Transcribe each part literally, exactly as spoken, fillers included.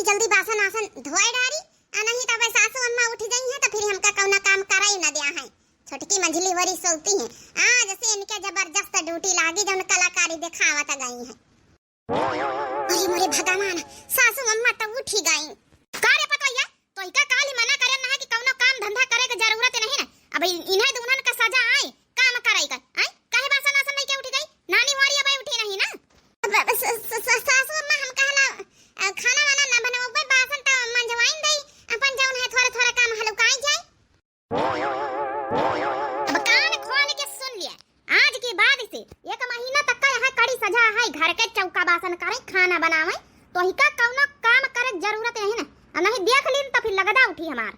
जल्दी बासन वासन धोए डारी, आ नहीं तो अब सासू अम्मा उठ गई हैं तो फिर हमका कौना काम कराई न दिया है। छोटकी मंझली होरी सोती हैं, आज से इनके जबरदस्त ड्यूटी लागी जौन कलाकारी दिखावत गई हैं। अरे मोरे भगवान, सासू अम्मा तो उठी गई। का रे पतोहिया, तोहिका काली मना करे ना है कि कौनो काम धंधा करे के जरूरत नहीं ना। अब इ-, इन्हें दुल्हन का सजा आए काम करे का, आए? काहे बासन वासन लेके उठी गई? नानी होरी अब उठी नहीं ना। अब, अब स-, स-, स-, सासू अम्मा हम कहला, अ, खाना वाना ना बनवावे, बासन तो मंजवाइन दई, अपन जौन है थोड़ा थोड़ा काम हलुकाई जाए। अब कान खोल के सुन लिया, आज के बाद से एक महीना तक का यहाँ कड़ी सजा है, घर के चौका बासन करे, खाना बनावे, तोहिका कौनो काम करे के जरूरत नहीं ना। अब नहीं देख लीन तो फिर लगदा उठी हमार।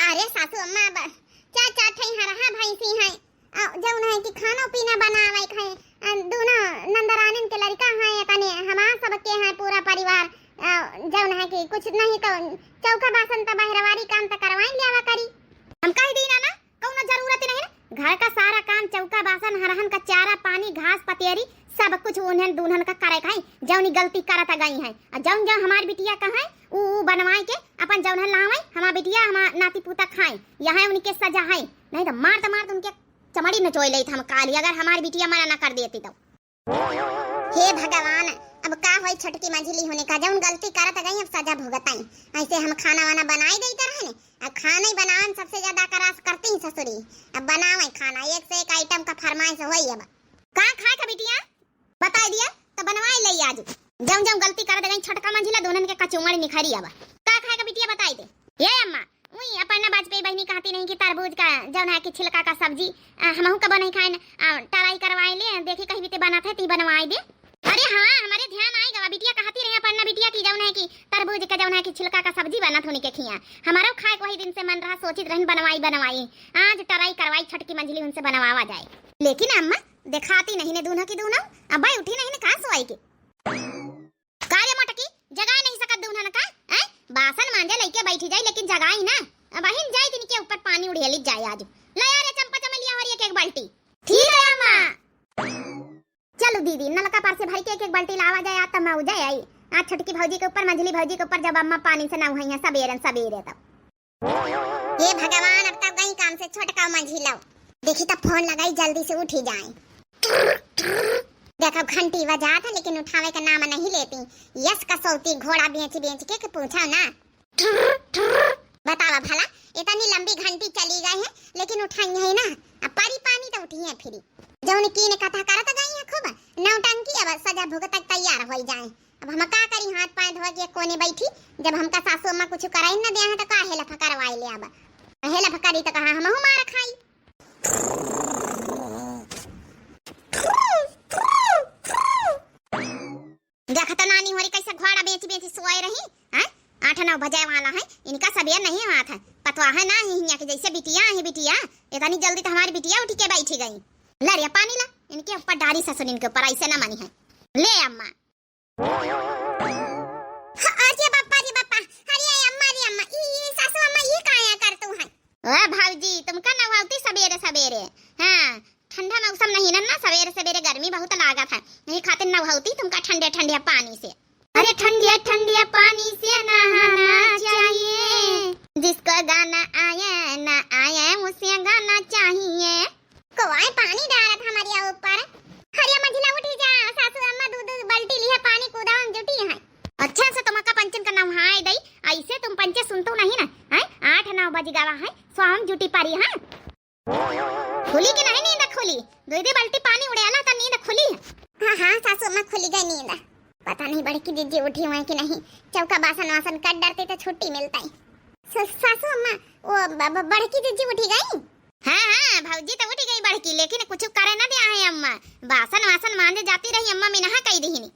अरे सासू अम्मा, अब चार चार ठे हरहा भैंसी हैं, आ, जौन है कि खाना पीना बनावे के है, आ, दोनों नंदरानिन के लड़का हैं, तने हमार सबके हैं पूरा परिवार, आ, जौन है कि कुछ नहीं तो चौका बासन तो बहरवारी काम तो करवाई लियावा करी। हम कह दी ना, ना, कौनो जरूरत नहीं ना। घर का सारा काम, चौका बासन, हरहन का चारा पानी, घास पतेरी, सब कुछ उन्हें दुल्हन का करे का है। जौनी गलती करत गई हैं, आ जौन जौन हमार बिटिया का है, ऊ, ऊ बनवाए के अपन जौन है लावे, हमार बिटिया, हमार नाती पूता खाए, यह है उनके सजा है। नहीं तो मार तो मार तो उनके चमड़ी नचोई लेत हम काली, अगर हमार बिटिया मना ना कर देती तो। हे भगवान, अब का होई छोटकी मंझली होने का, जौन गलती करत गई अब सजा भुगताई। ऐसे हम खाना वाना बनाई देते रहे ने, अब खाना ही बनावन सबसे ज्यादा करास करती ही ससुरी। अब बनावे खाना, एक से एक आइटम का फरमाइश होई। अब का खाए का बिटिया? बताई दिया तो बनवाई ले आज। जौन जौन गलती करत गई छोटका मंझिला दोनन के कचुमड़ निखरी। अब का खाए का बिटिया बताई दे। ए अम्मा, उई, अपर्णा वाजपेयी बहिनी कहती नहीं कि तरबूज का जौन है कि छिलका का सब्जी, आ, हमहू का बनई खाए न, आ, try करवाए ले, देखी कहीं बीते बनत है, ती बनवाए दे। अरे हाँ, हमारे ध्यान आए गवा, बिटिया कहती रही अपर्णा बिटिया की जौन है कि तरबूज का जौन है कि छिलका का सब्जी बनत होने के खिया। हमारो खाए के वही दिन से मन रहा, सोचित रहन बनवाई, बनवाई। आज try करवाई, छोटकी मंझली उनसे बनवावा जाए। लेकिन अम्मा, दिखाती नहीं ने दूनो की दूनो, अब भाई उठी नहीं ने कहाँ सोई के। का रे मोटकी, जगाए नहीं सकत दुल्हन का? हैं? बासन मांजे लइके बैठी जाई, लेकिन जगाई ना। अब अहिन जाई दिन के ऊपर पानी उड़ेली जाए आज। ले आ रे चंपा चमेलिया होरी एक एक बाल्टी। ठीक है अम्मा। चलो दीदी, नलका पर से भर के एक एक बाल्टी लावा जाए, आज तब मौजा आई। आज छोटकी भौजी के ऊपर, मंझली भौजी के ऊपर जब अम्मा पानी से नहवई हैं सबेरन सबेरे तब। हे भगवान, अब तब गई काम से छोटका मंझिलव। देखी तब फोन लगाई, जल्दी से उठी जाए। देखब घंटी बजात है, लेकिन उठावे का नाम नहीं लेती। यस कसौती घोड़ा बेच बेच के, के पूछा ना। बतावा भला, इतनी लंबी घंटी चली गई है, लेकिन उठाई है ना। अब परी पानी तो उठी है फिरी। जौन कीन कथा करत गई है खूब, नौटंकी अब सजा भुगतक तैयार होई जाए। अब हम का करी, हाथ पाँव धो के कोने बैठी, जब हमका सासू अम्मा कुछ कराई न दे हैं तो काहे लफा करवाई ले। अब काहे लफा करी तो कहा हमहू मार खाई। देखत नानी होरी कैसे घोड़ा बेच बेच सोए रही, हैं? आठ नौ बजे वाला है, इनका सबेर नहीं हुआ था। पतवा है ना हिया के जैसे बिटिया है बिटिया, इतनी जल्दी तो हमारी बिटिया उठ के बैठी गई। ले रे पानी ला, इनके ऊपर डारी ससुर, इनके ऊपर ऐसे ना मानी है। ले अम्मा। ह-, अरे बापा रे बापा, अरे अम्मा रे अम्मा, ई, ई सासू अम्मा, ई काया कर तू है? ओ भौजी, तुमका नहवावती सबेरे सबेरे। हाँ, ठंडा मौसम नहीं ना, ना सबेरे सबेरे गर्मी बहुत लागत है, यही खातिर नहवावती तुमका ठंडे ठंडे पानी से। अरे ठंडे ठंडे पानी से नहाना चाहिए, जिसको गाना आए ना आए उसे गाना चाहिए। कोई पानी डालत हमारे ऊपर। हरिया मंझिला उठी जा, सासू अम्मा दू दू बाल्टी लिहे पानी कूदावन जुटी है। अच्छा से तुमका पंचन का नहाए दई, ऐसे तुम पंचे सुनतू नहीं ना, हैं? आठ नौ बज गवा है, स्वाम जुटी पारी है। खुली कि नहीं नींद खुली? दो दो बाल्टी पानी उड़ेला तो नींद खुली। हाँ हाँ सासू अम्मा, खुली गई नींद। पता नहीं बड़की जिज्जी उठी हुई कि नहीं, चौका बासन वासन कर डरते तो छुट्टी मिलता ही। स-, सासू अम्मा, वो ब-, ब-, बड़की जिज्जी उठी गई? हाँ, हाँ, भौजी तो उठी गई बड़की, लेकिन कुछ करे ना दिया है अम्मा। बासन वासन मांजे जाती रही अम्मा, मिनहा कई दिहिनी।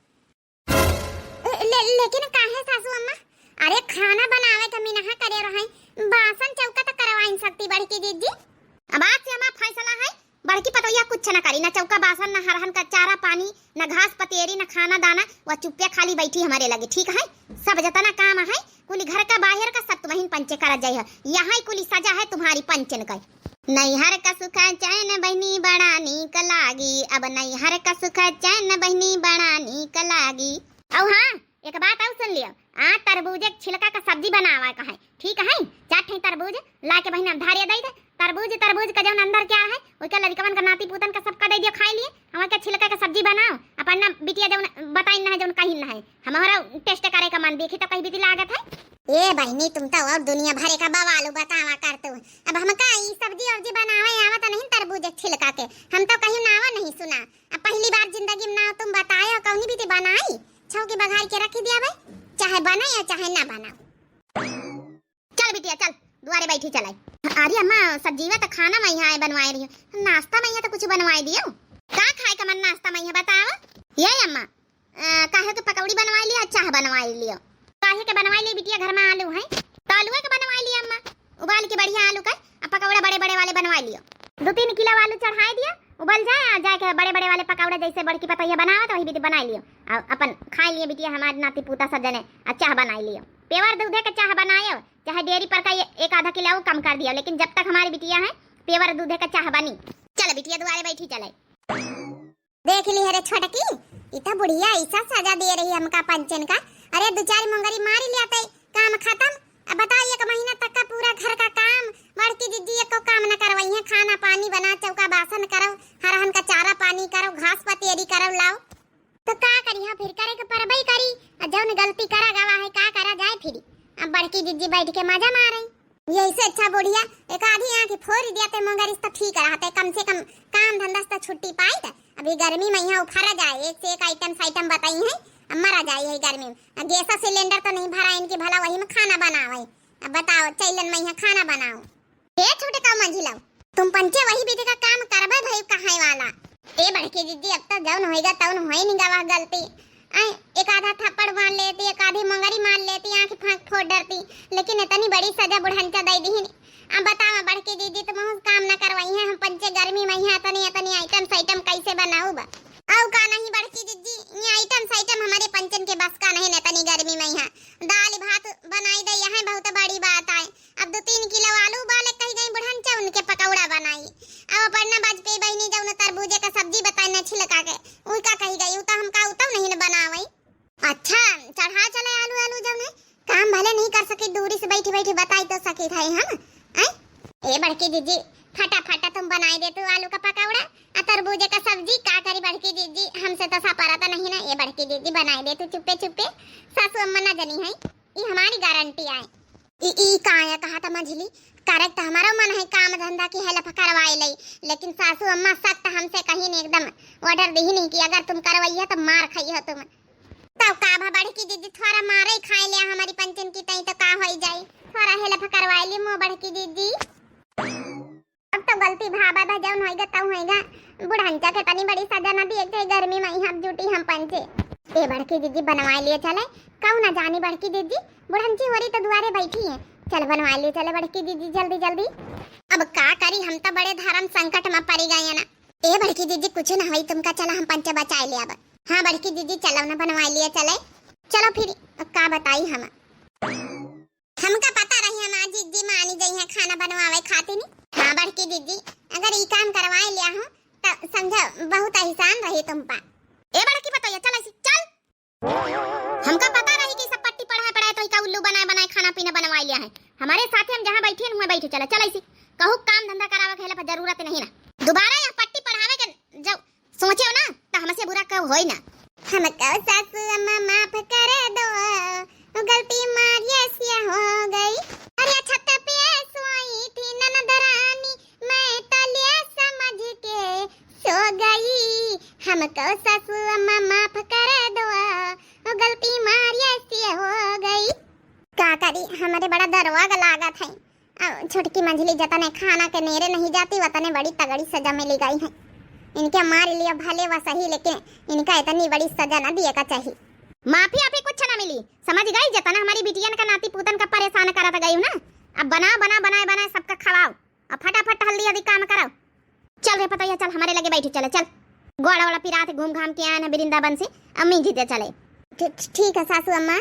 ले-, लेकिन काहे सासू अम्मा? अरे खाना बनावे के मिनहा करे रहे, बासन चौका तो करवाइन सकती बड़की जिज्जी। अब आज से हमार फैसला है, बड़की पतोहिया कुछ न करी, न चौका बासन, न हरहन का चारा पानी, न घास पतेरी, न खाना दाना, वह चुप्पे खाली बैठी हमारे लगे, ठीक है? सब जतना काम है, कुली घर का बाहर का सब तुमहिन पंचे करा जाए है। यहाँ कुली सजा है तुम्हारी पंचन का। नैहर का सुख चैन बहिनी बड़ा नीक लागी, अब नैहर का सुख चैन बहिनी बड़ा नीक लागी। औ हाँ, एक बात और सुन लियो, आ, तरबूजे के छिलका का सब्जी बनावा का है, ठीक है? चार ठे तरबूज लाके बहिना धारिया दई दे। तरबूज, तरबूज का जौन अंदर क्या है, ओके लड़कवन का, नाती पूतन का सबका दे दियो खाए लिए। हमारे के छिलका का सब्जी बनाओ। अपन ना बिटिया जौन बताई ना है, जौन कहीं ना है, हमारा टेस्ट करे का मन देखी तो कहीं बिटी लागत है। ए बहिनी, तुम तो और दुनिया भरे का बवालू बतावा कर तू। अब हमका ई सब्जी वब्जी बनावे आवत नहीं तरबूज के छिलका के, हम तो कहीं नावा नहीं सुना। अब पहली बार जिंदगी में ना तुम बताए हो, कौनी बिटी बनाई? छौकी बघार के रखी दिया भाई, चाहे बने या चाहे ना बनाओ। चल बिटिया चल, दुआरे बैठी चलाई। अरे अम्मा, सजीवा तो खाना मइहाँ आए बनवाए रही, नाश्ता मइहाँ तो कुछ बनवाए दियो। का खाए का मन नाश्ता मइहाँ बताओ? ये अम्मा, अ, काहे के पकौड़ी बनवाए लियो, चाह बनवाए लियो। काहे के बनवाए लियो बिटिया, घर में आलू है तो आलूए के बनवाए लियो अम्मा, उबाल के बढ़िया आलू का, आ पकौड़ा बड़े बड़े वाले बनवाए लियो। दो तीन किलो आलू चढ़ाए दिया, उबल जाए, आ जाए के बड़े बड़े वाले पकौड़ा जैसे बड़की पतोहिया बनावत वही बिटी बनाए लियो। आ अपन खाए लिए बिटिया, हमारे नाती पूता सब जने, आ चाह बनाए लियो। पेवर दूधे के चाह बनायो, चाहे डेयरी पर का ये एक आधा किलो कम कर दियो, लेकिन जब तक हमारी बिटिया है पेवर दूधे का चाह बनी। चल बिटिया दुआरे बैठी चले। देख ली हरे छोटकी, ई तो बुढ़िया ऐसा सजा दे रही हमका पंचन का। अरे दो चार मुंगरी मारी लिया तई, काम खत्म। अब बताओ, एक महीना तक का पूरा घर का काम बड़की जिज्जी एको काम न करवई है। खाना पानी बना, चौका बासन करो, हरहन का चारा पानी करो, घास पतेरी करो, लाओ। तो का करी, हाँ फिर करे के परबई करी। आ जौन गलती करा गवा है, का करा जाए फिर। अब बड़की जिज्जी बैठ के मजा मारे। यही से अच्छा बुढ़िया एक आधी आँख फोड़ दिया ते मगरिस तो ठीक रहते, कम से कम काम धंधा से तो छुट्टी पाइत। अभी गर्मी में यहाँ उफरा जाए, एक से एक आइटम साइटम बताई है, अब मरा जाए यही गर्मी में। अब गैस सिलेंडर तो नहीं भरा इनकी, भला वही में खाना बनावे। अब बताओ, चैलन में यहाँ खाना बनाओ। ए छोटे का मंझिला, तुम पंचे वही बिटिया का काम करबे भई कहाई वाला। ए बड़की जिज्जी, अब तो जौन होइगा तौन होई नहीं गवा गलती। आए, एक आधा थप्पड़ मार लेती, एक आधी मंगरी मार लेती, आँख फाँक फोड़ डरती, लेकिन इतनी बड़ी सजा बुढ़ंचा दे दी। अब बतावा बड़की जिज्जी, तुम काम न करवाई है, हम पंचे गर्मी में यहाँ इतनी इतनी आइटम साइटम कैसे बनाऊ बा? औ का नहीं बड़की जिज्जी, ये आइटम साइटम हमारे पंचन के बस का नहीं, इतनी गर्मी में यहाँ दाल भात बनाई दे, यह बहुत बड़ी बात आए। अब दो तीन किलो आलू उबाले कही गई बुढ़ंचा, उनके पकौड़ा बनाई। अब अपन न बाजपेयी बहिनी जौन तरबूजे का सब्जी बताई न छिलका के, उनका कही गई, उ तो हमका उतौ नहीं न बनावई। अच्छा, चढ़ा चले आलू, आलू जौन है, काम भले नहीं कर सकी, दूरी से बैठी बैठी बताई तो सकी थे हम, हैं? ए बड़की जिज्जी, फटाफट तुम बनाई दे तू आलू का पकौड़ा आ तरबूजे का सब्जी। का करी बड़की जिज्जी, हमसे तो सपरा तो नहीं ना। ए बड़की जिज्जी, बनाई दे तू चुप्पे चुप्पे, सासू अम्मा ना जनी है। ई हमारी गारंटी आए। ई, ई का आया कहा था मझली? करेक्ट हमारा मन है काम धंधा की हेल्प करवाए लई, लेकिन सासू अम्मा सख्त हमसे कही नहीं, एकदम ऑर्डर दी नहीं कि अगर तुम करवाइए तो मार खाइए तुम। तब का भा बड़की जिज्जी, थोड़ा मारे ही खाए लिया हमारी पंचन की तई तो का होई जाई, थोड़ा हेल्प करवाए ली मो बड़की जिज्जी। अब तो गलती भावा भा जौन होइगा तौ होइगा। बुढ़ंचा के तनी बड़ी सजा न दी, एक ठे गर्मी में यहाँ जुटी हम पंचे। ए बड़की जिज्जी बनवाए लिए चले, कहू ना जानी बड़की जिज्जी, बुढ़ंची होरी तो दुआरे बैठी है। चल बनवाए लिए चले बड़की जिज्जी जल्दी जल्दी। अब का करी, हम तो बड़े धर्म संकट में पड़ी गए ना। ए बड़की जिज्जी कुछ ना होई तुमका, चला हम पंचे बचाए ले अब। हाँ बड़की जिज्जी चलो ना बनवाए लिए चले। चलो फिर अब का बताई हम। हमका पता रही हमार जिज्जी मानी जइहैं खाना बनवावे खातिर। हाँ बड़की जिज्जी, अगर ई काम करवाए लिया हो त समझा बहुत एहसान रही तुम पा। ए बड़की पतोहिया, चल ऐसी चल। हमका पता रही कि सब पट्टी पढ़ाए पढ़ाए तो का उल्लू बनाए बनाए खाना पीना बनवाए लिया है। हमारे साथे हम जहाँ बैठे हैं वहाँ बैठे चला, चल ऐसी। कहू काम धंधा करावे के हेला पर जरूरत नहीं ना। दोबारा यह पट्टी पढ़ावे के जब सोचे हो ना, तो हमसे बुरा कब होई ना। हमका सासू अम्मा माफ कर दो, वो गलती मारिया से हो गई। अरे छत पे सोई थी ननद रानी, मैं तले समझ के सो गई। हमका सासू अम्मा माफ कर दो, वो गलती मारिया से हो गई। का करी, हमरे बड़ा दरवा लागत है। अब छोटकी मंझली जतने खाना के नेरे नहीं जाती, वतने बड़ी तगड़ी सजा मिली गई है। इनके मार लिया भले व सही, लेकिन इनका इतनी बड़ी सजा न दिए का चाहिए। माफी आपी कुछ न मिली, समझ गई? जतना हमारी बिटियन का नाती पूतन का परेशान करत गई हो ना, अब बनाओ, बनाओ, बनाए, बनाए सबका खवाओ। अब फटाफट हल्दी हल्दी काम करो। चल रे पतोहिया, चल हमरे लगे बैठी, चले चल। गोड़ा वोड़ा पिरात घूम घाम के आए ना वृंदावन से, अम्मी जी दे चले। ठी-, ठीक है सासू अम्मा।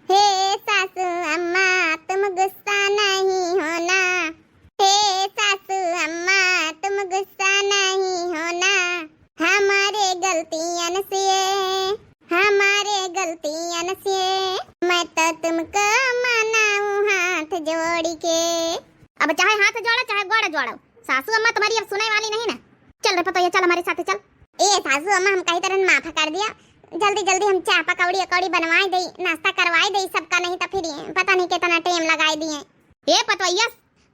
हे सासू अम्मा, तुम गुस्सा नहीं होना। हे सासू अम्मा, तुम गुस्सा नहीं होना। हमारे गलतियन से, हमारे गलतियन से मैं तो के। अब चाहे हाथ जोड़ो, चाहे गोड़ जोड़ो, सासू अम्मा तुम्हारी अब सुने वाली नहीं ना। चल रे पतोहिया, चल हमारे साथ चल। ए सासू अम्मा, हम कही तरह माफ कर दिया, जल्दी जल्दी हम चाह पकौड़ी अकौड़ी बनवाए दे, नाश्ता करवाए दे सबका, नहीं तो फिर ये पता नहीं कितना टाइम लगाए दिए। ए पतोहिया,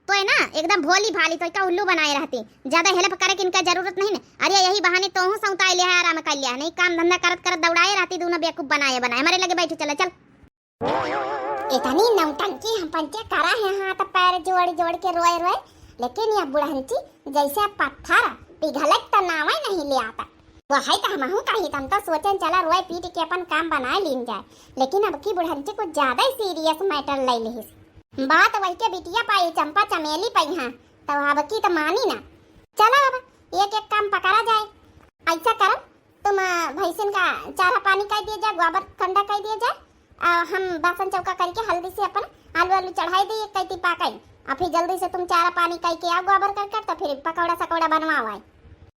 तो है ना एकदम भोली भाली, तो का उल्लू बनाए रहती, ज्यादा हेल्प करे की इनका जरूरत नहीं ना। अरे यही बहाने तोहू सौताए लिया है, आराम कर लिया है, नहीं काम धंधा करत करत दौड़ाए रहती, दोनों बेवकूफ बनाए बनाए। हमारे लगे बैठी, चला चल। इतनी नौटंकी हम पंचे करा है, हाथ पैर जोड़ जोड़ के रोए रोए, लेकिन यह बुढ़ंची जैसे पत्थर, पिघलत तो नावे नहीं ले आता। वही तो हमहू कही, हम तो सोचन चला रोए पीट के अपन काम बनाए लीन जाए, लेकिन अब की बुढ़ंची कुछ ज्यादा ही सीरियस मैटर ले लिहिस। बात वही के बिटिया पाई, चंपा चमेली पाई, हाँ, तो अब की तो मानी ना। चला अब एक एक काम पकड़ा जाए। ऐसा करब, तुम, अ, भैंसिन का चारा पानी कर दिया जाए, गोबर कंडा कर दिया जाए, अ, हम बासन चौका करके हल्दी से अपन आलू आलू चढ़ाई दिए, कैती पाकई, और फिर जल्दी से तुम चारा पानी करके आओ गोबर करकट, तो फिर पकौड़ा सकौड़ा बनवाओ आए।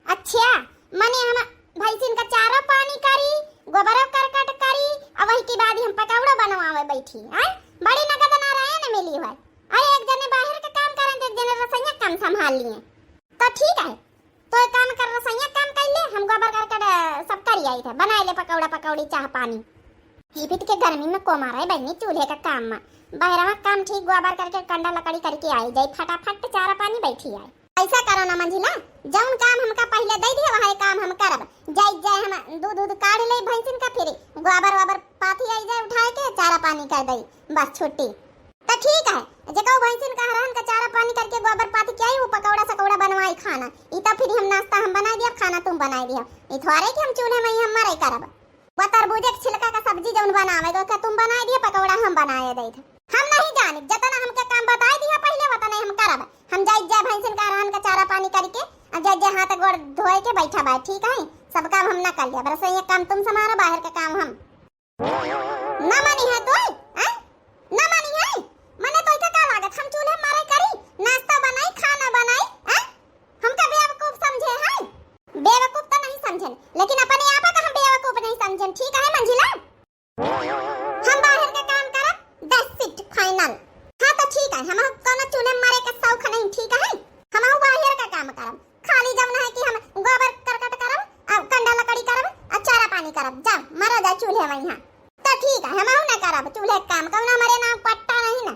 अच्छा, मने हम भैंसिन का चारा पानी करी, गोबरो करकट करी, और वही के बाद ही हम पकौड़ा बनवावे बैठी, आए? बड़ी नगद नारायण मिली हुआ। अरे एक जने बाहर का काम करें, तो एक जने रसोईया काम संभाल लिए, तो ठीक है। तो एक काम कर, रसोईया काम कर ले, हम गोबर करकट, अ, सब करी आई थे, बनाए ले पकौड़ा पकौड़ी चाह पानी। ये भी के गर्मी में को मारा है बहनी चूल्हे का काम में, बहरवा काम ठीक गोबर करके कंडा लकड़ी करके आई जाई, फटाफट चारा पानी बैठी आई। ऐसा करो ना मंझिला, जौन काम हमका पहले दे दिया वही काम हम करब। जाई जाए हम दूध दूध काढ़ ले भैंसिन का, फिर गोबर वोबर पाथी आई जाए उठाए के चारा पानी कर दई, बस छुट्टी। तो ठीक है, जेका भैंसिन का हरहन का चारा पानी करके गोबर पाथी के आई, वो पकौड़ा सकौड़ा बनवाई खाना। ई तो फिर हम नाश्ता हम बनाए दिया, खाना तुम बनाए दिया। ई थोड़े कि हम चूल्हे में ही हम मरे करब। वो तरबूजे के छिलका का सब्जी जौन बनावे गो, का तुम बनाए दिया, पकौड़ा हम बनाए दे थे। हम नहीं जाने, जितना हमके काम बताए दिया पहले, उतने हम करब। हम जाई जा भैंसिन का हरहन का चारा पानी करके, और जाई जा हाथ गोड़ धोए के बैठा बा, ठीक है? सब काम हम ना कर लिया, बस ये काम तुम संभालो, बाहर का काम हम। ना मानी है तू, हैं? ना मानी है? मने तो इका का लागत, हम चूल्हे मारे करी, नाश्ता बनाई, खाना बनाई, हैं? हमका बेवकूफ समझे हैं? बेवकूफ तो नहीं समझन, लेकिन अपने आप का हम बेवकूफ नहीं समझन, ठीक है मंझिला? हम बाहर का काम करब, that's it, final। हाँ तो ठीक है, हम कोनो चूल्हे मारे का शौक नहीं, ठीक है? हम बाहर का काम करब, खाली जब ना है कि हम गोबर करकट करब, आ, कंडा लकड़ी करब, आ, चारा पानी करब, जा मरा जा चूल्हे में यहाँ। तो ठीक है, हम ना करब चूल्हे का काम, कौन हमारे नाम पट्टा नहीं ना।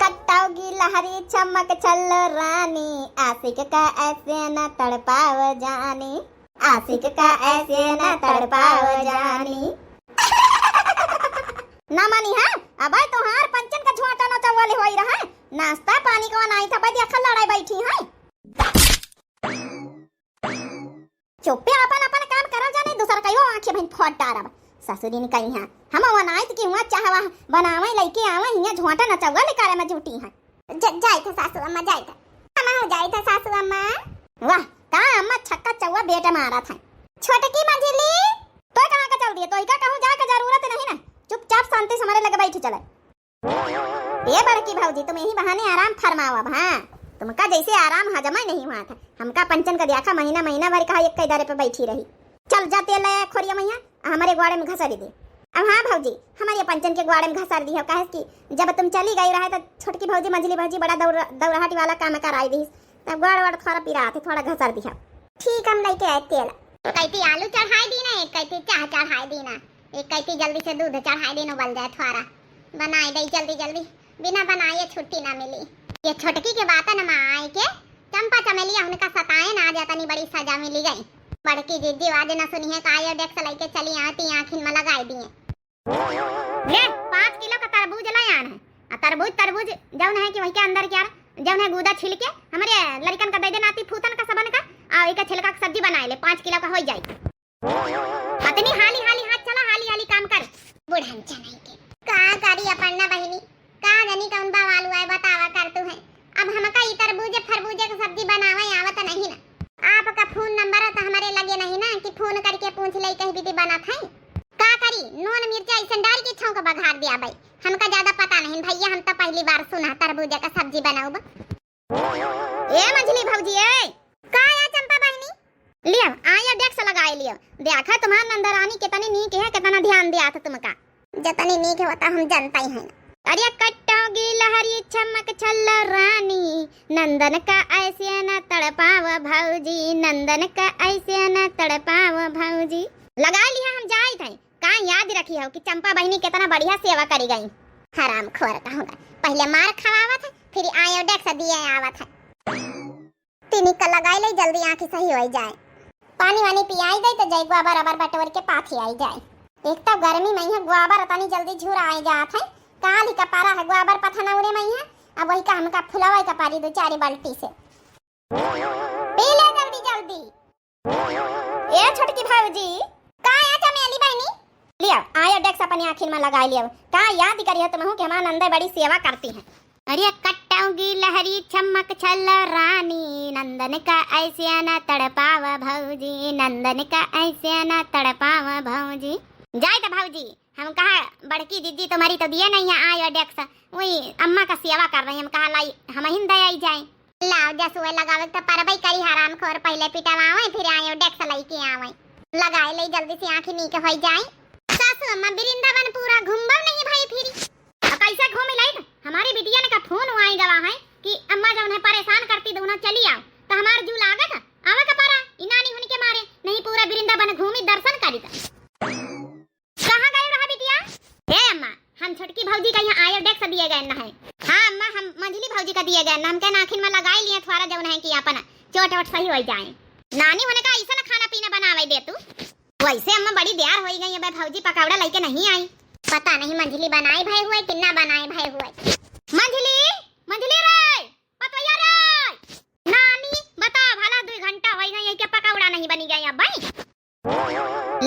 कट्टाओगी लहरी चमक छल्लो रानी, आशिक का ऐसे न तड़पाओ जानी, आशिक का ऐसे न तड़पाओ जानी। ना मानी है, अब तोहार पंचन का झोंटा नचवाले होई रहा है, नाश्ता पानी को नाई था, देखा लड़ाई बैठी है। चुप्पे अपन अपन काम करल जाने, दूसर कहियो आँखें भइन फोड़ डारब। ससुरिन कही हैं, हम वनाइत की हुआ चाहवा बनावे लइके आवे, हियाँ झोंटा नचउआ ले करे में जुटी हैं। ज-, जाइत है सासू अम्मा, जाइत है। हम हो जाइत है सासू अम्मा। वाह, का अम्मा छक्का चौवा बेटे मारत हैं। छोटकी मंझिली, तोय कहाँ का चल दिए? तोय का कहूँ जाए के जरूरत नहीं ना, चुपचाप शांति से हमारे लगे बैठी चले। ए बड़की भौजी, तुम यही बहाने आराम फरमावब, हाँ? तुमका जैसे आराम हजमा नहीं हुआ था। हमका पंचन का देखा, महीना, महीना भर कहा एक कई दरे पे बैठी रही। चल जा तेल ले आ खोरिया मैया, आ हमरे ग्वाड़े में घसरी दे। अब हाँ भौजी, हमरे पंचन के ग्वाड़े में घसर दी हो, काहे कि जब तुम चली गई रहे तो छोटकी भौजी, मंझली भौजी बड़ा दौड़-, दौड़ाहटी वाला काम कराई दी। तब ग्वाड़ वाड़ थोड़ा पिरात है, थोड़ा घसर दी हो। ठीक, हम लेके आए तेल। एक कैती आलू चढ़ाई दी ना, एक कैती चाह चढ़ाई दी ना, एक कैती जल्दी से दूध चढ़ाई दी ना, उबल जाए थोड़ा। बनाई दे जल्दी जल्दी, बिना बनाए छुट्टी ना मिली। ये छोटकी के बात न माँ आई के, चंपा चमेलिया उनका सताए ना, आज इतनी बड़ी सजा मिली गई। बड़की जिज्जी आज न सुनी है का, ये डेक्स लेके चली आती, आँखिन में लगाई दिए। ले, पाँच किलो का तरबूज ले आन है। आ तरबूज, तरबूज जौन है कि वही के अंदर क्या, जौन है गूदा छील के हमरे लड़कन का दे देना आती, फूतन का सबन का, आ एक छिलका का सब्जी बनाए ले, पाँच किलो का हो जाए। अतनी हाली हाली हाथ चला, हाली हाली काम कर। बुढ़न चनाई के का करी अपन ना बहिनी, का जानी कौन बवाल हुआ है, बतावा कर तू है। अब हमका ई तरबूजे फरबूजे के सब्जी बनावे आवत नहीं ना। आपका फोन नंबर तो हमारे लगे नहीं ना कि फोन करके पूछ ले कहीं विधि बनत है। का करी, नून मिर्चा ऐसन डाल के छौंक बघार दिया भाई। हमका ज्यादा पता नहीं भैया, हम तो पहली बार सुना तरबूजे का सब्जी बनाऊब। ए मंझली भौजी, ए। का या चंपा बहिनी? लियो, आया डेस्क लगाए लियो। देखा तुम्हार नंदरानी कितनी नीक है, कितना ध्यान दिया था तुमका। जतनी नीक है, वता हम जनता ही हैं। अरे कट्टों गिलहरी चमक छल्लो रानी, नंदन का ऐसे न तड़पाव भौजी, नंदन का ऐसे न तड़पाव भौजी। लगा लिया हम जाइत है, का याद रखी हो कि चंपा बहिनी कितना बढ़िया सेवा करी गई। हरामखोर कहूँगा, पहिले मार खवावत है, फिर आयोडेक्स दिए आवत है। तिनी का लगाई ले, जल्दी आँखी सही होई जाए। पानी वानी पियाई दे तो जाई, गोबर अबर बटोर के पाथी आई जाए। एक तो गर्मी में यहाँ गोबर तनी जल्दी झुराए जात है, काल ही का पारा है गोबर पथनौरे में यहाँ, अब वही का हमका फुलवाई का पारी दो चारी बाल्टी से। पी ले जल्दी जल्दी। ए छोटकी भौजी, का या चमेली बहिनी? लिया, आयोडेक्स अपनी आँखिन में लगाई लिया। का याद करियो तुमहू कि हमार नंदे बड़ी सेवा करती हैं। अरे कट्टों गिलहरी चमक छल्लो रानी, नंदन का ऐसे न तड़पाव भौजी, नंदन का ऐसे न तड़पाव भौजी। जाए तो भौजी, हम कहा बड़की जिज्जी तुम्हारी तो दिए नहीं है आयोडेक्स, वही अम्मा का सेवा कर रही, हम कहा लाई हमहिन दे आई जाए। लाओ, जसुए लगावे त परबई करी हरामखोर, पहिले पिटवावे, फिर आयोडेक्स लइके आवे। लगाए ले जल्दी से, आँखी नीक होई जाए। सासू अम्मा, वृंदावन पूरा घूमबो नहीं भाई फिरी। अब कैसे घूमी लाई? हमारी बिटिया ने का फोन आई गवा है कि अम्मा जौन है परेशान करती, दोनों चली आओ। तो हमार जू लागत आवे का पारा, ई नानी होने के मारे, नहीं पूरा वृंदावन घूमी दर्शन करी। त कहाँ गई रहा बिटिया? हे अम्मा, हम छोटकी भौजी का यहाँ आयोडेक्स दिए गए न है। हाँ अम्मा, हम मंझली भौजी का दिए गए न, हमके नाखिन में लगाई लिए थोड़ा जौन है कि अपन चोट वोट सही हो जाए। नानी होने का ऐसा ना खाना पीना बनावे दे तू। वैसे अम्मा बड़ी देर होई गई, अबे भौजी पकौड़ा लेके नहीं आई। पता नहीं मंझली बनाए भए हुए कि ना बनाए भए हुए। मंझली, मंझली रे, पतोया रे, नानी बता भला, दो घंटा होई गई है, क्या पकौड़ा नहीं बनी गए अब भाई?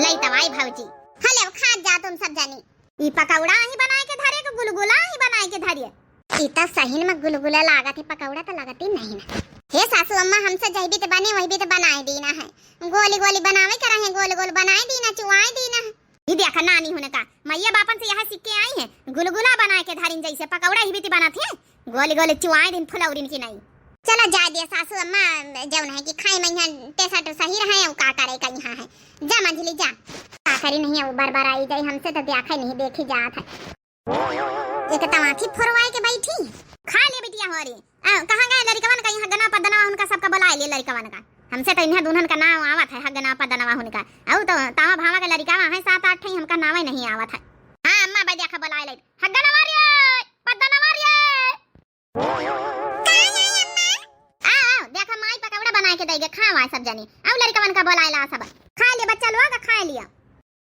लई तवाई भौजी। हले, खात जा तुम सब जनी। ई पकौड़ा ही बनाए के धरे के गुलगुला ही बनाए के धरिए। ई त सही में गुलगुला लागत है, पकौड़ा त लागत ही नहीं ना। हे सासू अम्मा, हमसे जही भी त बने वही भी त बनाए दीना है। गोली गोली बनावे के रहे, गोल गोल बनाए दीना, चुआए दीना है। ई देखा नानी होने का, मैया बापन से यहाँ सीख के आई है, गुलगुला बनाए के धरिन जैसे पकौड़ा ही भी त बनत है। गोली गोली चुआए दिन फुलौरिन की नहीं। चला जाए दिया सासू अम्मा, जौन है कि खाए में यहाँ टेसट सही रहे, उ का करे का यहाँ है। जा मंझली जा। का करी नहीं, वो बरबराई जाई हमसे तो देखा नहीं, देखी जात है। एक तमाथी फोरवाए के बैठी। खा ले बिटिया होरी। आ, कहाँ गए लड़िकवन का, यहाँ गना पदनवा उनका सबका बुलाए ले लड़िकवन का। हमसे तो इन्हें दुल्हन का नाम आवत है, हगना पदनवा उनका। आऊ तो तावा भावा के लड़िकवा है सात आठ ठे, हमका नावे नहीं आवत है। हाँ अम्मा, बैद्या खा बुलाए ले। हगनवा रे, पदनवा रे। का है अम्मा? आ, आ, देखा माई पकौड़ा बनाए के देगे, खावा सब जनी। आऊ लड़िकवन का बोलाए ला सब। खा ले बच्चा लोग, खा लिया।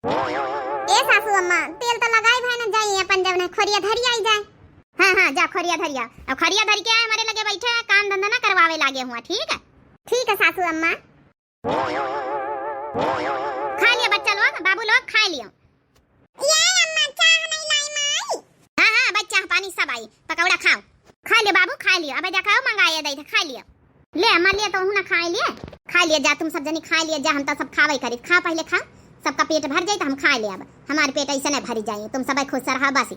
ए सासू अम्मा, तेल तो लगाई भाई ना जाई, अपन जब ना खोरिया धरी आई जाए। हाँ, हाँ, जा खोरिया धरिया। अब खोरिया धरी के आए हमारे लगे बैठे हैं, काम धंधा ना करवावे लागे हुआ, ठीक है? ठीक है सासू अम्मा। खा लिया बच्चा लोग, बाबू लोग, खा लिया। ये अम्मा, चाह नहीं लाई माई? हाँ, हाँ, बच्चा, पानी सब आई, पकौड़ा खाओ। खा लिया बाबू, खा लिया। अबे देखा, मंगाए दे, खा लिया। ले अम्मा, ले तो हूँ ना खा लिए। खा लिया जा, तुम सब जनी खा लिया जा, हम तो सब खावे करी। खा पहले खा, सबका पेट भर जाए तो हम खा ले। अब हमारे पेट ऐसे नहीं भरी जाए, तुम सब खुश रहा बस।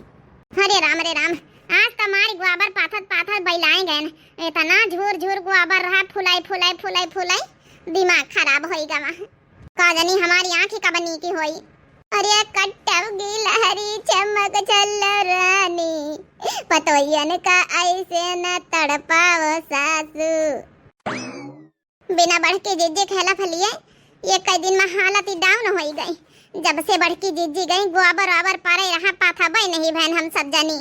अरे राम, अरे राम, आज तो हमारी गोबर पाथत पाथत बैलाए गए न। इतना झूर झूर गोबर रहा, फुलाई फुलाई फुलाई फुलाई, दिमाग खराब होई गवा। का जानी हमारी आँखी कब नीकी होई। अरे कट्टव गिलहरी चमक छल्लो रानी, पतोहियन का ऐसे न तड़पाओ सासू। बिना बड़की जिज्जी खेला फलिए, ये कई दिन में हालत ही down होई गई। जब से बड़की जिज्जी गई, गोबर ओबर परे रहा, पाथबे नहीं भैन हम सब जनी।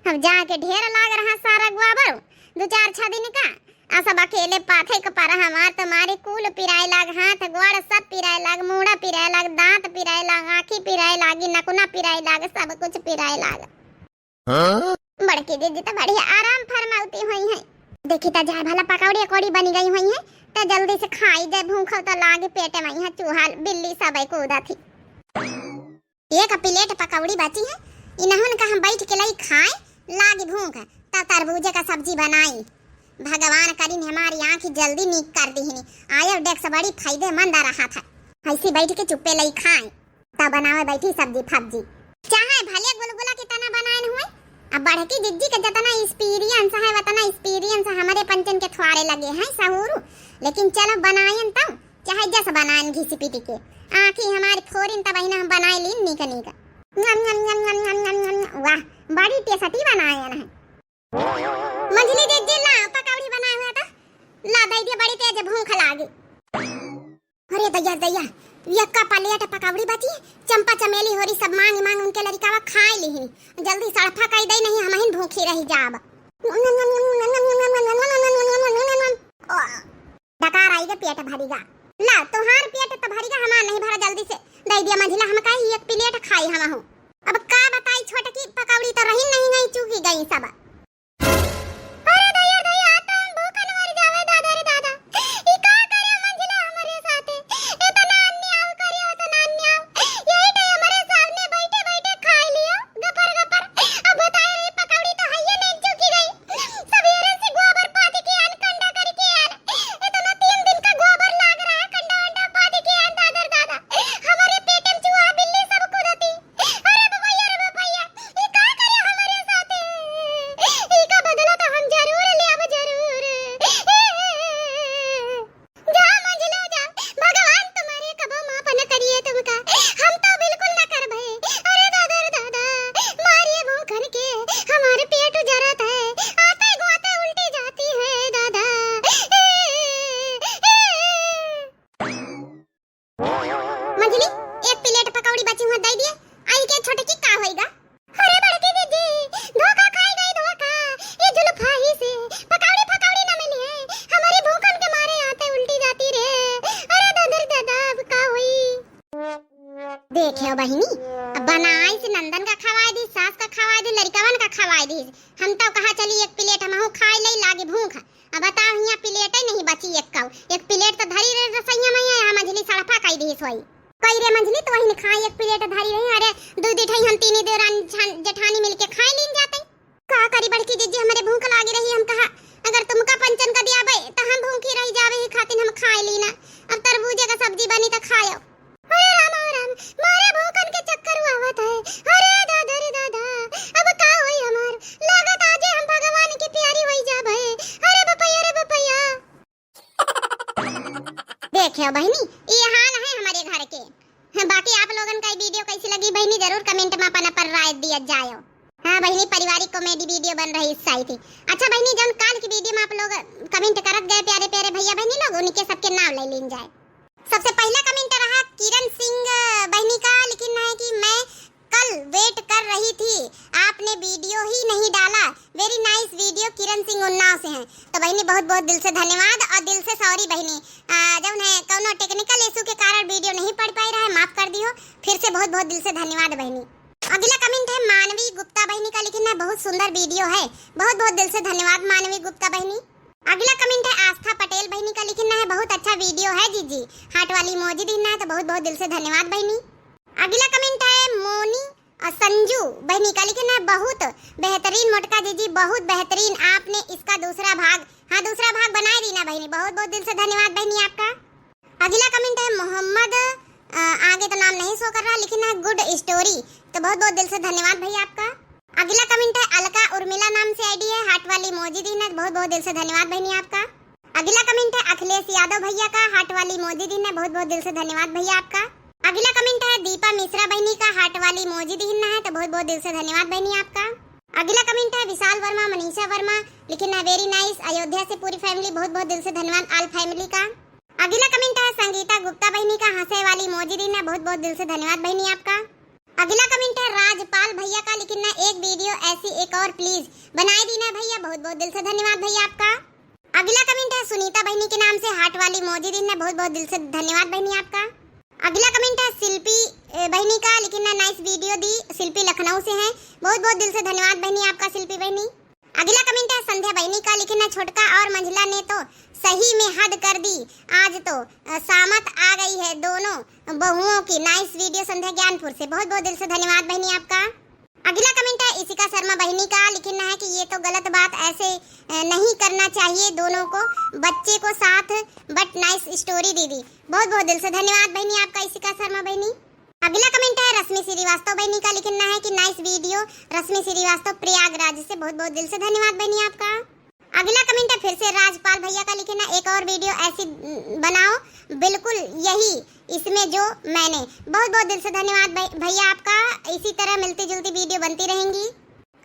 हम जाके ढेर लाग रहा सारा गोबर, दो चार छह दिन का। आ सब अकेले पाथे के पर हमार तो मारे कूल पिराए लाग, हाथ गोड़ सब पिराए लाग, मूड़ा पिराए लाग, दांत पिराए लाग, आँखी पिराए लागी, नकुना पिराए लाग, सब कुछ पिराए लाग। हाँ? बड़की दीदी तो बढ़िया आराम फरमावती हुई हैं। देखी तो जाए भला पकौड़ी अकौड़ी बनी गई हुई हैं, तो जल्दी से खाई जाए, भूखो तो लागे पेट में, यहाँ चूहा बिल्ली सब कूदा थी। एक प्लेट पकौड़ी बची है, इन्हन का हम बैठ के लाई खाए, लागी भूख, तब तरबूजे का सब्जी बनाई। भगवान करीन हमारी आँख जल्दी नीक कर दीहिनी। आयोडेक्स बड़ी फायदेमंद रहा था, ऐसी बैठ के चुप्पे लाई खाए, तब बनावे बैठी सब्जी फब्जी। चाहे भले गुलगुला की तना बनाए हुए, अब बड़की जिज्जी के जितना experience है, उतना experience हमारे पंचन के थ्वारे लगे हैं सहूरू, लेकिन चलो बनायन तब। चाहे जस बनान घिसी पीटी के, आँखी हमारी फोरिन तब अहिना हम बनाए लीन नीक नीक। वाह, बड़ी tasty बनाए हैं। मंझली दीदी, ला पकौड़ी बनाए हुए तो ला दे दिया, बड़ी तेज भूख लागी। अरे दैया, दैया, यक्का plate पकौड़ी बची, चंपा चमेली होरी सब मांग मांग उनके लड़िकावा खाए लिहिन। जल्दी सड़फा कई दे, नहीं हमहिन भूखी रही जाब। डकार आई के पेट भरीगा। ला, तोहार पेट तो भरीगा, हमार नहीं भरा, जल्दी से दे दिया मंझिला, हम काहे एक plate खाई हम हो। अब का बताई छोटकी, पकौड़ी तो रही नहीं, नहीं चूकी गई सब। अरे दैया, दैया, आज तो हम भूखन मर जावे, दादा रे दादा। ई का करे मंझिला हमरे साथे? इतना अन्याय करे, इतना अन्याय। यही टाइम हमरे सामने बैठे बैठे खाए लियो, गपर गपर। अब बताए रे, पकौड़ी तो हइये नहीं चुकी गई। सबेरे से गोबर पाथी के आन, कंडा करके आन। इतना तीन दिन का गोबर लाग रहा है, कंडा वंडा पाथी के आन, दादा रे दादा। हमरे पेट में चूहा बिल्ली सब कूदती। अरे बपैया, अरे बपैया, ई का करे हमरे साथे? ई का बदला तो हम जरूर लेब, जरूर। जा मंझिला जा, भगवान तुम्हारे कबो माफ न करिए तुमका, हम तो बिल्कुल न करबे। अरे दादा रे दादा, मारिए भूखन के हमारे पेट जरत है, आते गोते उल्टी जाती है दादा। मंझली, एक plate पकौड़ी बची हुआ दे दिए। आई के छोटकी का होइगा? अरे बड़की दीदी, धोखा खाई गई, धोखा। ये जुल्फा ही से पकौड़ी फकौड़ी ना मिली है। हमारी भूखन के मारे आते उल्टी जाती रे। अरे दादा रे दादा, अब का होई? देखे हो बहिनी, अब बनाई से नंदन का खवाए दी, सास का खवाए दी, लड़िकवन का खवाए दी। हम तो कहा चली एक plate हमहू खाए ले, लागे भूख। अब बताओ, हियाँ plate ही नहीं बची एक कौ। एक plate तो धरी रहे रसोइया में, यहाँ मंझली सड़फा कई दिहिस होई। कई रे मंझली, तो वही ने खाए एक plate धरी रही। अरे, दू दी ठई हम तीनी देवरानी छान-, जेठानी मिलके खाए लीन जाते। का करी बड़की जिज्जी, हमरे भूख लागी रही, हम कहा, अगर तुमका पंचन का दियाबे, तो हम भूखी रही जावे ही खातिन हम खाए लीना। अब तरबूजे का सब्जी बनी तो खायो। अरे राम, अरे राम, मारे भूखन के चक्कर आवत है। अरे दादा रे दादा, अब का होई हमार? लागत आजे हम भगवान के प्यारी होई जाबे। अरे बपैया, अरे बपैया। देखे हो बहिनी, ये हाल है हमारे घर के। हाँ, बाकी आप लोगन का ये video कैसी लगी बहिनी, जरूर comment में अपन अपन राय दिया जायो। हाँ बहिनी, पारिवारिक comedy video बन रही इस side ही। अच्छा बहिनी, जौन काल की video में आप लोग comment करत गए प्यारे प्यारे भैया बहिनी लोग, उनके सबके नाम ले लीन जाए। सबसे पहला comment रहा किरण सिंह बहिनी का, लिखिन है कि मैं कल wait कर रही थी, आपने video ही नहीं डाला। Very nice video, किरण सिंह उन्नाव से हैं। तो बहिनी बहुत बहुत दिल से धन्यवाद और दिल से sorry बहिनी, आ, जौन है कौनो technical issue के कारण video नहीं पड़ पाई रहा है, माफ कर दियो। फिर से बहुत बहुत दिल से धन्यवाद बहिनी। अगला comment है मानवी गुप्ता बहिनी का, लिखिन है बहुत सुंदर video है। बहुत बहुत दिल से धन्यवाद मानवी गुप्ता बहिनी। अगला comment है आस्था पटेल बहिनी का, लिखिन है बहुत अच्छा video है जीजी, heart वाली emoji दिहिन है, तो बहुत बहुत दिल से धन्यवाद बहिनी। अगला comment है मोनी और संजू बहिनी का, लिखिन है बहुत बेहतरीन मोटका जीजी, बहुत बेहतरीन, आपने इसका दूसरा भाग, हाँ दूसरा भाग बनाए दीना बहिनी, बहुत बहुत दिल से धन्यवाद बहिनी आपका। अगला comment है मोहम्मद, अ, आगे तो नाम नहीं show कर रहा, लिखिन है good story, तो बहुत बहुत दिल से धन्यवाद भैया आपका। अगला comment है अलका उर्मिला नाम से ID है, heart वाली emoji दिहिन है, बहुत बहुत दिल से धन्यवाद बहिनी आपका। अगला comment है अखिलेश यादव भैया का, heart वाली emoji दिहिन है, बहुत बहुत दिल से धन्यवाद भैया आपका। अगला comment है दीपा मिश्रा बहिनी का, heart वाली emoji दिहिन है, तो बहुत बहुत दिल से धन्यवाद बहिनी आपका। अगला comment है विशाल वर्मा, मनीषा वर्मा, लिखिन है very nice, अयोध्या से पूरी family, बहुत बहुत दिल से धन्यवाद all family का। अगला comment है संगीता गुप्ता बहिनी का, हंसे वाली emoji दिहिन है, बहुत बहुत दिल से धन्यवाद बहिनी आपका। अगला comment है राजपाल भैया का, लिखिन है एक video ऐसी एक और please बनाए दीना भैया, बहुत बहुत दिल से धन्यवाद भैया आपका। अगला comment है सुनीता बहिनी के नाम से, heart वाली emoji दिहिन है, बहुत बहुत दिल से धन्यवाद बहिनी आपका। अगला comment है शिल्पी, अ, बहिनी का, लिखिन है nice video दी, शिल्पी लखनऊ से हैं, बहुत बहुत दिल से धन्यवाद बहिनी आपका शिल्पी बहिनी। अगला comment है संध्या बहिनी का, लिखिन है छोटका और मंझला ने तो सही में हद कर दी, आज तो, अ, सामत आ गई है दोनों बहुओं की। Nice video संध्या ज्ञानपुर से, बहुत बहुत दिल से धन्यवाद बहिनी आपका। अगला comment है इशिका शर्मा बहिनी का, लिखिन है कि ये तो गलत बात, ऐसे, अ, नहीं करना चाहिए दोनों को, बच्चे को साथ, but nice story दीदी। बहुत बहुत दिल से धन्यवाद बहिनी आपका इशिका शर्मा बहिनी। अगला comment है रश्मि श्रीवास्तव बहिनी का, लिखिन है कि nice video रश्मि श्रीवास्तव प्रयागराज से, बहुत बहुत दिल से धन्यवाद बहिनी आपका। अगला comment है फिर से राजपाल भैया का, लिखिन है एक और video ऐसी, उम, बनाओ, बिल्कुल यही इसमें जो मैंने। बहुत बहुत दिल से धन्यवाद भै-, भैया आपका, इसी तरह मिलती जुलती video बनती रहेंगी।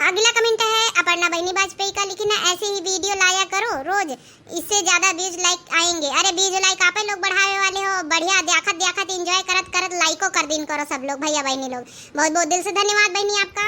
अगला comment है अपर्णा बहिनी वाजपेयी का, लिखिन है, "ऐसे ही video लाया करो रोज, इससे ज्यादा views like आएंगे।" अरे views like आपे लोग बढ़ावे वाले हो, बढ़िया द्याखत द्याखत enjoy करत करत like ओ कर दीन करो सब लोग, भैया बहिनी लोग। बहुत बहुत दिल से धन्यवाद बहिनी आपका।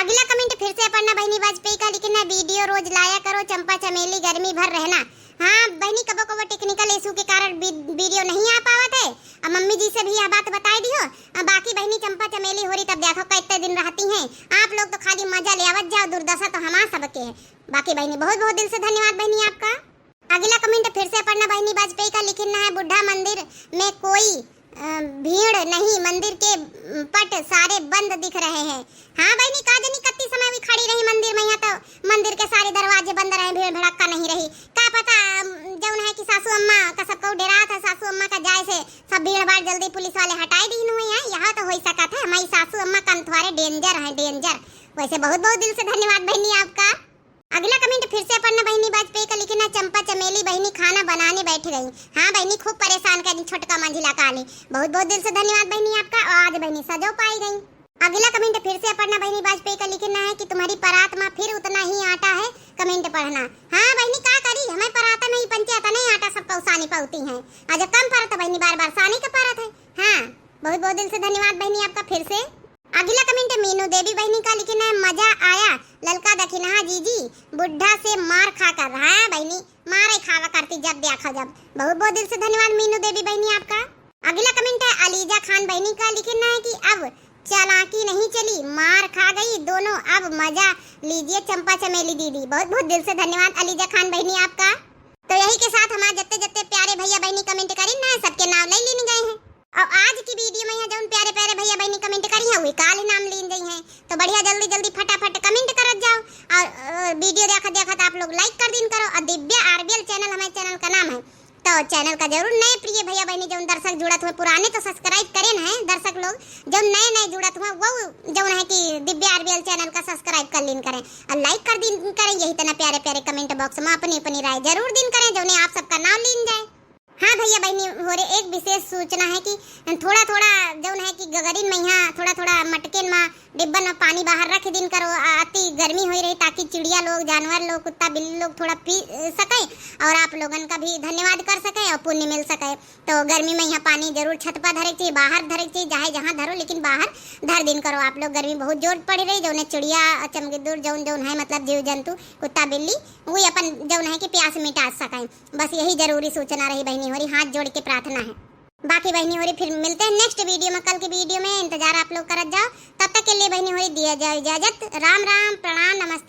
अगला comment फिर से अपर्णा बहिनी वाजपेयी का, लिखिन है, "video रोज लाया करो, चंपा चमेली गर्मी भर रहना।" हाँ बहिनी, कबो कबो technical issue के कारण वी-, video नहीं आ पावत है। अब मम्मी जी से भी यह बात बताई दियो। अब बाकी बहिनी चंपा चमेली होरी तब देखो कितने दिन रहती हैं। आप लोग तो खाली मजा ले आवत जाओ, दुर्दशा तो हमार सबके है। बाकी बहिनी बहुत बहुत दिल से धन्यवाद बहिनी आपका। अगला comment फिर से अपर्णा बहिनी वाजपेयी का, लिखिन है, "बुढ़ा मंदिर में कोई, अ, भीड़ नहीं, मंदिर के, अम, पट सारे बंद दिख रहे हैं।" हाँ बहिनी, का जनी कत्ती समय भी खड़ी रही मंदिर में, यहाँ तो मंदिर के सारे दरवाजे बंद रहे, भीड़ भड़क्का नहीं रही। का पता, अम, जौन है कि सासू अम्मा का सबको डेरात है, सासू अम्मा का जाए से सब भीड़ भाड़ जल्दी पुलिस वाले हटाई दीन हुई है। यहाँ तो हो सकत है, हमारी सासू अम्मा कंथवारे danger हैं, danger। वैसे बहुत बहुत दिल से धन्यवाद बहिनी आपका। अगला comment फिर से अपर्णा बहिनी वाजपेयी का, लिखिन है, "चंपा चमेली बहिनी खाना बनाने बैठ गई।" हाँ बहिनी, खूब परेशान करी छोटका मंझिला काली। बहुत बहुत दिल से धन्यवाद बहिनी आपका। और आज बहिनी सजो पाई गई। अगला comment फिर से अपर्णा बहिनी वाजपेयी का, लिखिन है कि "तुम्हारी परात में फिर उतना ही आटा है।" Comment पढ़ना। हाँ बहिनी, का करी, हमें परात में ही पंचे अतने आटा सब पौसानी पौती हैं। आज कम परत बहिनी, बार बार सानी का परत है। हाँ, बहुत बहुत दिल से धन्यवाद बहिनी आपका फिर से। अगला comment मीनू देवी बहिनी का, लिखिन है, "मजा आया ललका दखिनहा जीजी, बुढ़ा से मार खाकर।" हाँ बहिनी, मारे खावा करती जब देखा जब। बहुत बहुत दिल से धन्यवाद मीनू देवी बहिनी आपका। अगला comment है अलीजा खान बहिनी का, लिखिन है कि "अब चालाकी नहीं चली, मार खा गई दोनों, अब मजा लीजिए चंपा चमेली दीदी।" बहुत बहुत दिल से धन्यवाद अलीजा खान बहिनी आपका। तो यही के साथ हमारे जत्ते जत्ते प्यारे भैया बहिनी comment करी ना, सबके नाम ले लीन गए हैं। और आज की video में यहाँ जौन प्यारे प्यारे भैया बहिनी comment करी हैं, वही काल नाम लीन गई हैं। तो बढ़िया जल्दी जल्दी फटाफट comment करत जाओ। और, अ, video देखत देखत आप लोग like कर दीन करो। और दिव्या आरबीएल channel हमारे channel का नाम है, तो channel का जरूर नए प्रिय भैया बहिनी जौन दर्शक जुड़त हुए, पुराने तो subscribe करेन हैं दर्शक लोग, जौन नए नए जुड़त हुए वो जौन है कि दिव्या आरबीएल channel का subscribe कर लीन करें और like कर दीन करें। यही तना प्यारे प्यारे comment box में अपनी अपनी राय जरूर दीन करें, जौने आप सबका नाम लीन जाए। हाँ भैया बहिनी होरे, एक विशेष सूचना है कि थोड़ा थोड़ा जौन है कि गगरिन में यहाँ थोड़ा थोड़ा मटकेन में डिब्बन में पानी बाहर रख दीन करो, अ, अति गर्मी होई रही, ताकि चिड़िया लोग, जानवर लोग, कुत्ता बिल्ली लोग थोड़ा पी, अ, सके और आप लोगन का भी धन्यवाद कर सके और पुण्य मिल सके। तो गर्मी में यहाँ पानी जरूर छत पर धरे के चाहिए, बाहर धरे के चाहिए, चाहे जहाँ धरो, लेकिन बाहर धर दीन करो आप लोग। गर्मी बहुत जोर पड़ रही, जौने चिड़िया, चमगीदड़, जौन जौन है मतलब जीव जंतु, कुत्ता बिल्ली, वो अपन जौन है कि प्यास मिटा सके। बस यही जरूरी सूचना रही बहिनी होरी, हाथ जोड़ के प्रार्थना है। बाकी बहिनी होरी फिर मिलते हैं next video में, कल की video में इंतजार आप लोग करत जाओ। तब तक के लिए बहिनी होरी दिया जाओ इजाजत। राम राम, प्रणाम, नमस्कार।